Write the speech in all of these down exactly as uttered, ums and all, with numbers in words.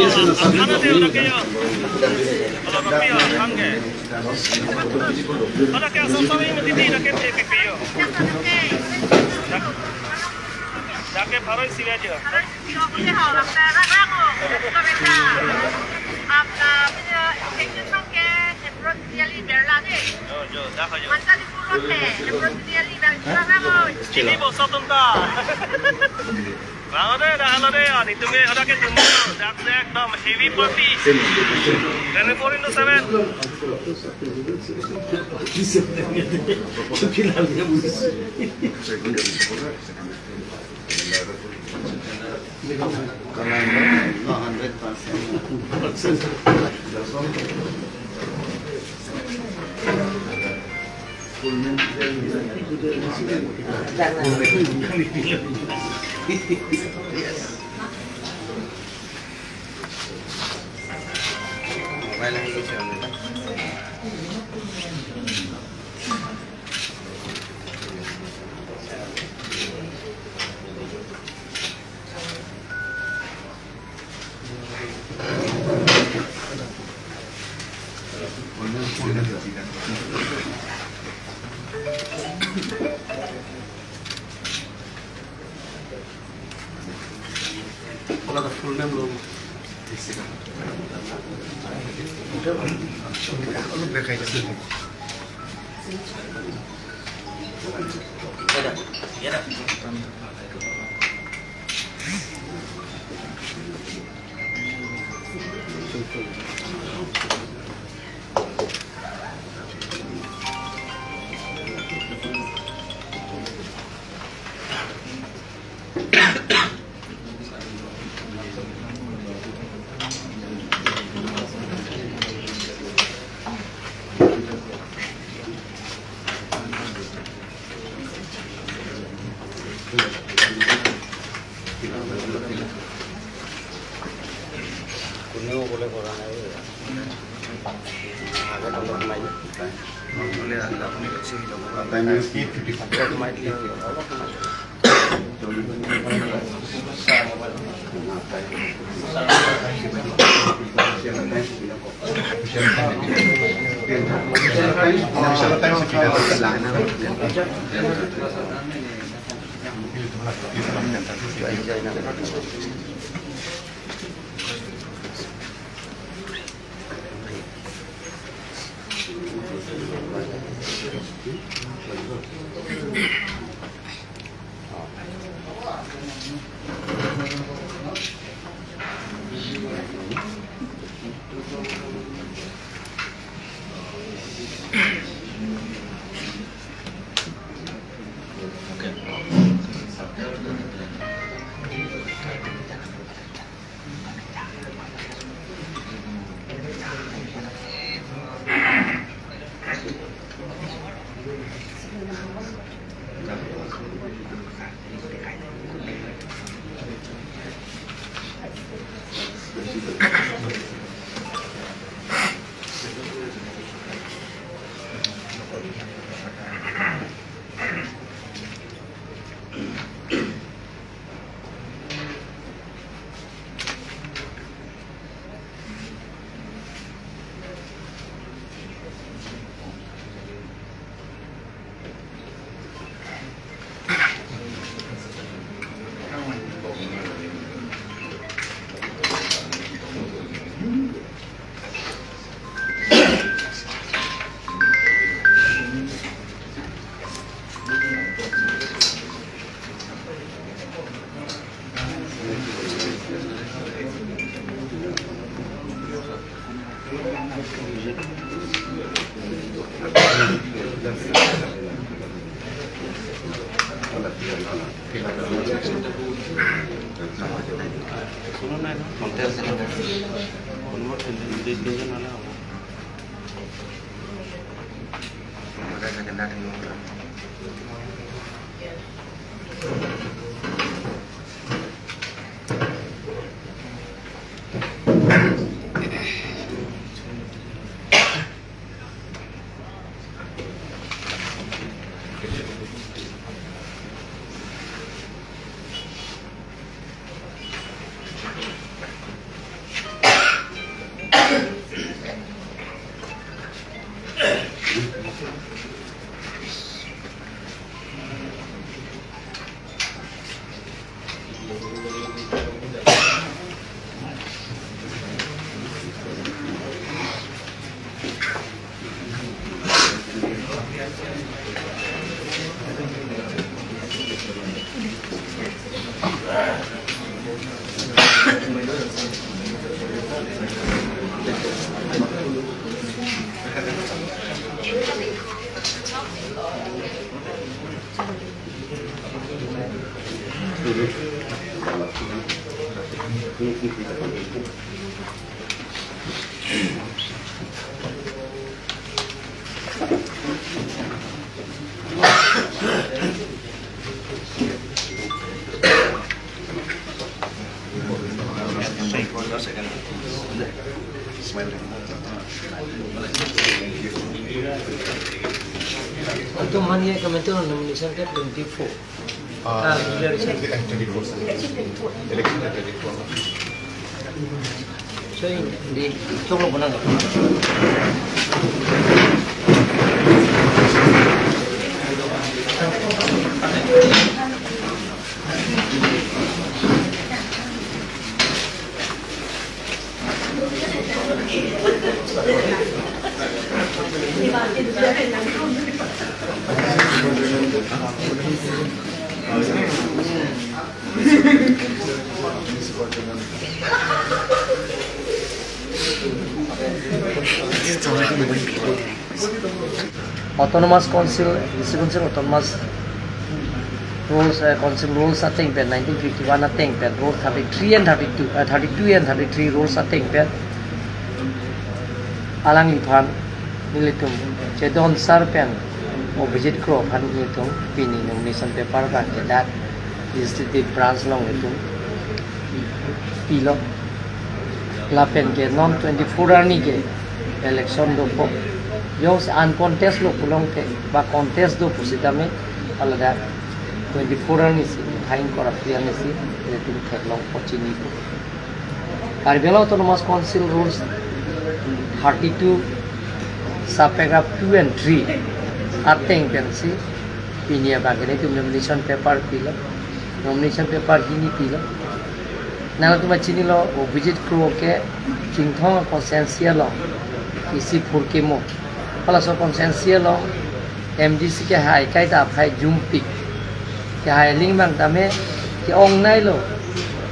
Mana dia orang kaya? Kalau kopi ya, tangke. Ada kaya asam sari mesti di nak kaya kopi ya. Dak, dak ke baru isi aja. Jo, jo, dak aja. Ini bosok tunta. Rang ode, dah halo de, ya, ni tungge, ada ke tunggu, dak, dak, dam, heavy party. Twenty-four into seven. Hundred percent. Wala ka full name lo. Olop bekai. কোনেও বোলে কৰা নাই। আগত অলপ সোমাই। বোলে আহিলে আপুনি গুচি আহিব। আগত সোমাই দিলে হৈ গ'ল। অলপ সোমাই। Antum han ye komentar nomination ke twenty-four. Ah, Ah, election. Twenty-four. Election twenty-four. So, di choklo punang. Autonomous Council, District Council Autonomous Rules, eh, Council Rules ateng pen, nineteen fifty-one ateng pen, Rule thirty-three and thirty-two, eh, thirty-two and thirty-three Rules ateng pen, alangliphan nelitum Chedon sir pen Abhijit Kro aphan nelitum pini nomination paper abang ke dak Legislative Branch along nelitum pilo. Lapen ke non twenty-four arni ke election dopo. Jongsi uncontest lo pulote ba contest do pusitame, haladak twenty-four arni si, thain kora phli arni si, nelitum theklongpo, chinipo. Karbi Anglong Autonomous Council Rules thirty-two, subparagraph two and three ateng pensi pini abang ke nelitum nomination paper pilo. Nomination paper hini pilo. Nangtum chinilo, Abhijit Kro ke Chinthong constituency along isi phurkimo. Halaso constituency along M D C kehai kaita aphai jumpik. Kehai aling abang tame ke-ong nailo.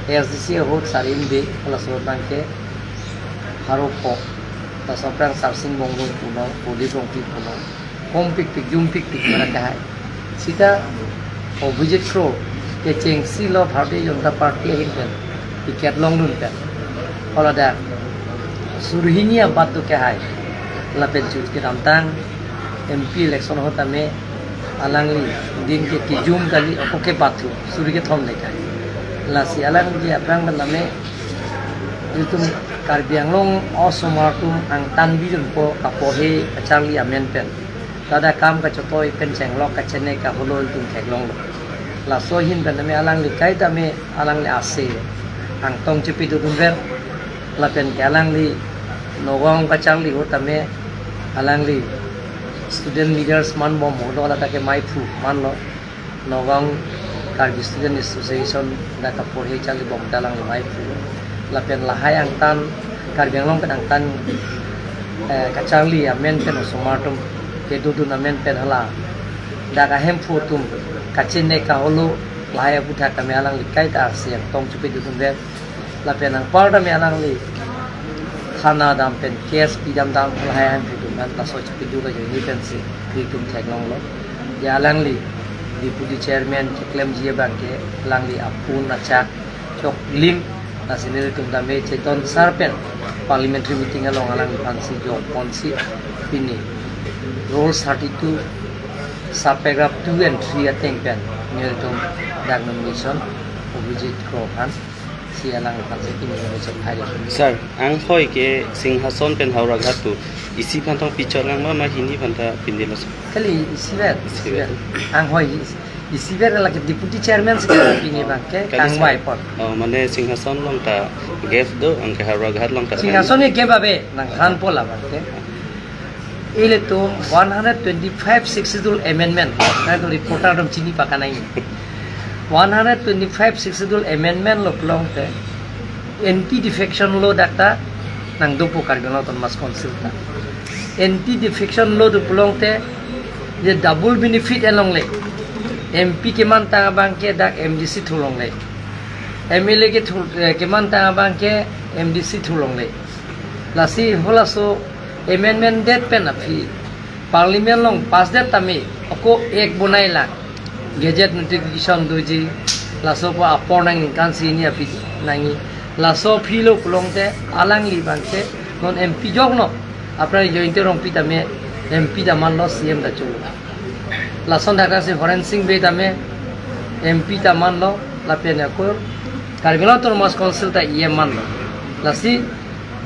A S D C ahut sarim de, halaso abang ke haropo. Laso aphrang Sarsing Bongbong punon, Prodip Rongpi punon. Hom pikpik, jum pikpik pada kehai. Sita Abhijit Kro kechengsi lo Bharatiya Janata Party ahin pen ticket longdun pen. Haladak suri hini abat do kehai. Lapen chut kedamtang M P election ahut tame alangli din ke kijum kali, ako ke bathu, suri kethom le kai. Lasi alangli aphrang pen tame itum Karbi Anglong osomar atum angtan bidunpo kapohe kacharli amen pen. Ladak kam kachotoi pen chenglok kachene kaholo itum theklonglo. Laso ahin pen tame alangli kaita me alangli ase angtong chepidodunver. Lapen ke alangli Nagaon kacharli ahut tame alangli student leaders man bom holo, ladak ke maiphu manlo. Nagaon Karbi Student Association dak kaporhe charli bom ta alangli maiphu. Lapen lahai angtan, Karbi Anglong pen angtan, eh, kacharli amen pen osomar atum kedodun amen pen hala dak ahemphu atum kachene kaholo, lahai aputhak tame alangli kaita ase angtong chepidodunver. Lapen anpar tame alangli thana dam pen case pidam dam lahai ahemphu atum pen laso chepido kajoine pensi itum theklonglo. Ya alangli Deputy Chairman keklemji abang ke alangli apun achak choklim, lasi nelitum tame Chedon sir pen parliamentary meeting along alangliphansi jongponsi pini Rules thirty-two, subparagraph two and three ateng pen nelitum dak nomination Abhijit Kro aphan si alangliphansi pini nomination khai. Sir, anghoi ke Singhason pen Howraghat tu isi aphan tong pichor nang ma, ma hini aphan ta pindilo, sir? Kali isivet, Isivet. Isivet. Anghoi is-, isivet lake Deputy Chairman si pini abang ke Kali kangvai sir. Pon. Oh, mane Singhason along ta gap do, anke Howraghat along ta Singhason ke gap abe, nangthanpo labang ke. Ilitum one hundred twenty-five Sixth Schedule Amendment, nangtum reporter atum chini pakanai. One hundred twenty-five Sixth Schedule Amendment lo pulote anti defection law dak ta nangdopo Karbi Anglong Autonomous Council ta. Anti defection law do pulote je double benefit along le M P kemantang abang ke dak M D C thu longle. M L A ke thu, eh, kemantang abang ke M D C thu longle. Lasi halaso amendment det pen aphi Parliament along pass det tame ako ek bonai lang. Gazette notification doji, laso pu apor nangji, ningkan isi hini aphi nangji. Laso aphi lo pulote alangli abang ke non M P jok no. Aphrang Jayanta Rongpi tame M P ta manlo, C M ta cholo. Lason dak si Horen Sing Bey tame M P ta manlo, lapen ako Karbi Anglong Autonomous Council ta E M manlo. Lasi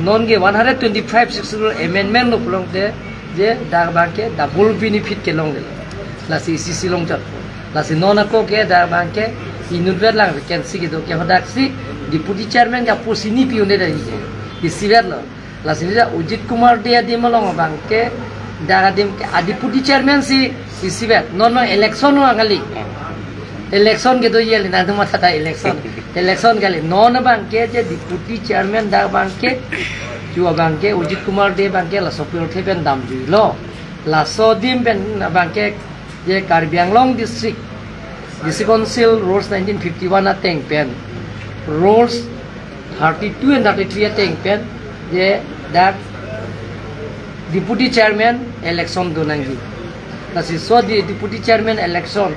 non ke one hundred twenty-five sixth schedule amendment lo pulote je dak abang ke double benefit kelongle. Lasi isi isi longchot. Lasi non ako ke dak abang ke inutvet lang vacancy kedo ke hadak si deputy chairman ke apor si hini pi un-e dak ke. Isivet lo. Lasi neli dak Ajit Kumar Dey adim along abang ke dak adim ke a deputy chairman si isivet. Non non election lo kali. Election kedo ye li, nangtum matha ta election. Election kali. Non abang ke je deputy chairman dak abang ke, ju abang ke Ajit Kumar Dey abang ke laso apirthe pen damjuilo. Laso adim pen abang ke je Karbi Anglong District, District Council Rules nineteen fifty-one ateng pen, Rules thirty-two and thirty-three ateng pen, je dak deputy chairman election do nangji. Lasi laso di deputy chairman election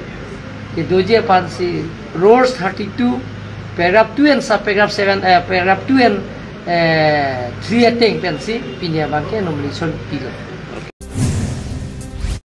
kedoji aphan si Rules thirty-two, paragraph two and subparagraph seven, eh, paragraph two and, eh, three ateng pen si pini abang ke nomination pilo.